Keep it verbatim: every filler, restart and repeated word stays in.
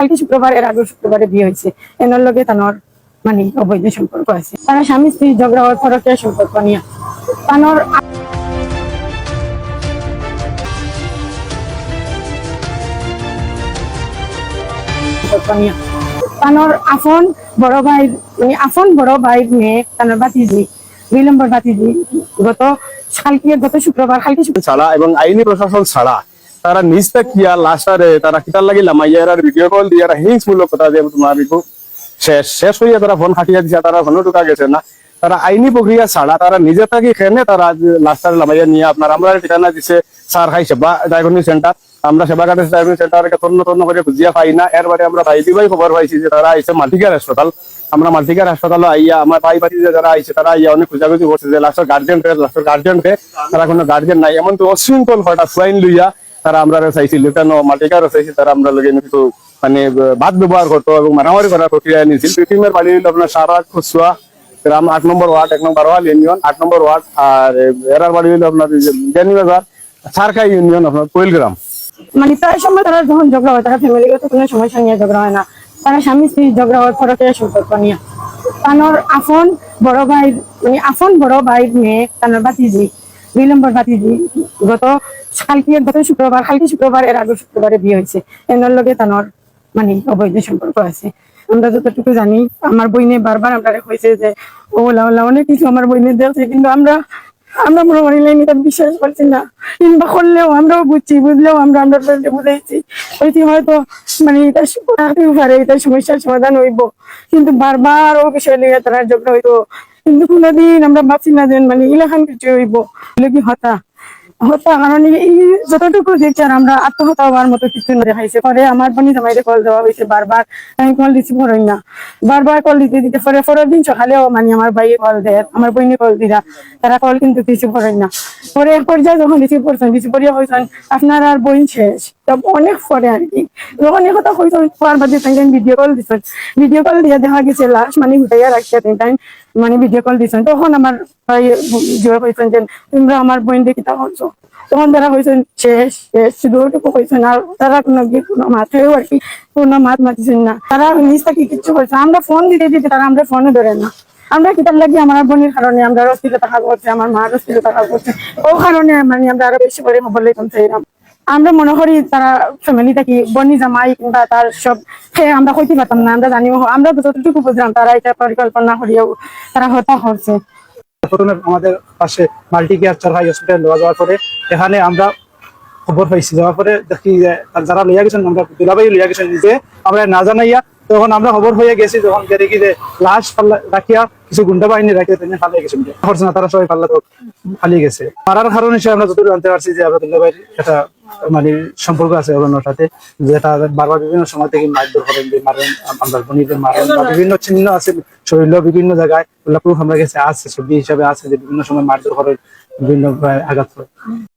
কালকে শুক্রবার, এর আগের শুক্রবারে বিয়া অইছে। এনর লগে তানর মানে অবৈধ সম্পর্ক আছে। তারা স্বামী স্ত্রী ঝগড়া অয় পরকীয়া সম্পর্ক নিয়া। তানর সম্পর্ক নিয়া। তানর আপন বড় ভাই, মানে আপন বড় ভাইর মেয়ে, তানর ভাতিজি, দুই নম্বর ভাতিজি, গত কালকে, গত শুক্রবার, কালকে শুক্রবার ছাড়া এবং আইনি প্রশাসন ছাড়া তারা নিজ থাকিয়া লাশটারে তারা কিতার লাগি লামাইয়া এরার ভিডিও কল দিয়া এরা হিংসামূলক কথা দিয়া তোমার ইগু শেষ, শেষ অইয়া তারা ফোন কাটিয়া দিছে, তারা ফোনও ঢুকা গেছে না। তারা আইনি প্রক্রিয়া ছাড়া তারা নিজে থাকি কেনে তারা লাশটারে লামাইয়া নিয়া আপনার আমরারে ঠিকানা দিছে সারকাই সেবা ডায়াগনস্টিক সেন্টার। আমরা সেবা কাটে ডায়াগনস্টিক সেন্টারকে তন্ন তন্ন করি খুজিয়া পাই না। এরবাদে আমরা ভাই দিবাই খবর পাইছি যে তারা আইছে মাল্টিকেয়ার হাসপাতাল। আমরা মাল্টিকেয়ার হাসপাতালো আইয়া আমার ভাই ভাতিজা যারা আইছে তারা আইয়া অনেক খোঁজাখুঁজি করছে যে লাশর গার্জিয়ান কে, লাশর গার্জিয়ান কে, তারা কোনো গার্জিয়ান নাই। এমন তো অশৃঙ্খল হঠাৎ ফাইন লইয়া তারা আমরারে চাইছিল, কেন মাল্টিকেয়ারও চাইছিল, তারা আমরার লগে কিন্তু মানে বাদ ব্যবহার করতো এবং মারামারি করার প্রক্রিয়া নিছিল। টিমের বাড়ি অইল আপনার সারা খুসুয়া গ্রাম, আট নম্বর ওয়ার্ড, এক নম্বর ওয়ার্ড ইউনিয়ন, আট নম্বর ওয়ার্ড। আর এরার বাড়ি অইল আপনার ওই যে বিয়ানীবাজার সারকাই ইউনিয়ন, আপনার কোইল গ্রাম। মানে প্রায় সময় তারা যখন ঝগড়া হয়, তারা ফ্যামিলিগত কোনো সমস্যা নিয়ে ঝগড়া হয় না, তারা স্বামী স্ত্রী ঝগড়া হয় পরকীয়া সম্পর্ক নিয়ে। তানর আপন বড় ভাই, মানে আপন বড় ভাইর মেয়ে, তানর ভাতিজি, দুই নম্বর ভাতিজি, গত কালকে, গত শুক্রবার, কালকে শুক্রবার, এর আগের শুক্রবারে বিয়া অইছে। এনর লগে তানর মানে অবৈধ সম্পর্ক আছে। আমরা যতটুকু জানি, আমার বইনে বারবার আমরারে কইছে যে ওলা ওলা অনেক কিছু আমার বইনে দেখছে, কিন্তু আমরা, আমরা মনে করি না, এটা বিশ্বাস করছি না। কিংবা করলেও আমরাও বুঝছি, বুঝলেও আমরা, আমরা বইনে বুঝাইছি, কইছি হয়তো মানে এটা থাকতেও পারে, এটা সমস্যার সমাধান অইবো, কিন্তু বারবার ও বিষয় নিয়ে তারা ঝগড়া অইতো, কিন্তু কোনোদিন আমরা ভাবছি না যে মানে ইলাখান কিছু অইবো। এগুলো কি হতা হতা, কারণ এই, এই যতটুকু দেখছি আর আমরা আত্মহত্যা হওয়ার মতো কিছু না দেখাইছে। পরে আমার বইনে জামাইরে কল দেওয়া অইছে বারবার, আমি কল রিসিভ করইন না, বারবার কল দিতে দিতে পরে পরের দিন সকালেও মানে আমার ভাইয়ে কল দেয়, আমার বইনে কল দিরা, তারা কল কিন্তু রিসিভ করইন না। পরে এক পর্যায়ে যখন রিসিভ করছেন, রিসিভ করিয়া কইছেন আপনার আর বইন শেষ। তবে অনেক পরে আর কি, যখন এই কথা কইছেন, তার বাদে তাই ভিডিও কল দিছেন, ভিডিও কল দিয়া দেখা গেছে লাশ মানে উঠাইয়া রাখিয়া তাই মানে ভিডিও কল দিছেন, তখন আমার ভাই জোর কইছেন যে তোমরা আমার বইনরে কিতা করছো? তখন তারা কইছেন শেষ, শেষ, শুধু ওটুকু কইছেন, আর তারা কোনো কি কোনো মাতেও আর কি কোনো মাত মাতিছেন না। তারা নিজ থাকি কিচ্ছু কইছে না। আমরা ফোন দিতে দিতে তারা আমরা ফোনও ধরে না। আমরা কিতার লাগি আমার বইনর কারণে আমরা অস্থিরতা কাজ করছে, আমার মার অস্থিরতা কাজ করছে, ও কারণে মানে আমরা আরো বেশি করে খবর লইতাম চাইলাম। আমরা মনে করি তারা ফ্যামিলি থাকি বইন জামাই কিংবা তার সব সে আমরা কইতে পারতাম না, আমরা জানিও, আমরা যতটুকু বুঝলাম তারা এটা পরিকল্পনা করিয়াও তারা হত্যা করছে। প্রথমে আমাদের পাশে মাল্টি কেয়ার সরকারি হসপিটাল লওয়া যাওয়ার পরে এখানে আমরা খবর পাইছি, যাওয়ার পরে দেখি যে তার যারা লইয়া গেছেন, আমরা দুলাভাই লইয়া গেছেন নিজে, আমরা না জানাইয়া। তখন আমরা খবর হয়ে গেছি, যখন দেখি যে লাশ ফালা-, রাখিয়া কিছু গুন্ডা বাহিনী রাখিয়া তিনি ফালাই গেছেন, করছে না, তারা সবাই ফালা তো ফালিয়ে গেছে। মারার কারণ হিসেবে আমরা যতটুকু জানতে পারছি যে আমরা দুলাভাইয়ের একটা মানে সম্পর্ক আছে ওনার সাথে, যেটা বারবার বিভিন্ন সময় থেকে মারধর করেন, যে মারেন, আমরা বইনরে মারেন বা বিভিন্ন চিহ্ন আছে শরীরে বিভিন্ন জায়গায়, ওগুলা প্রুফ আমার কাছে আছে, ছবি হিসাবে আছে যে বিভিন্ন সময় মারধর করেন, বিভিন্ন আঘাত করেন।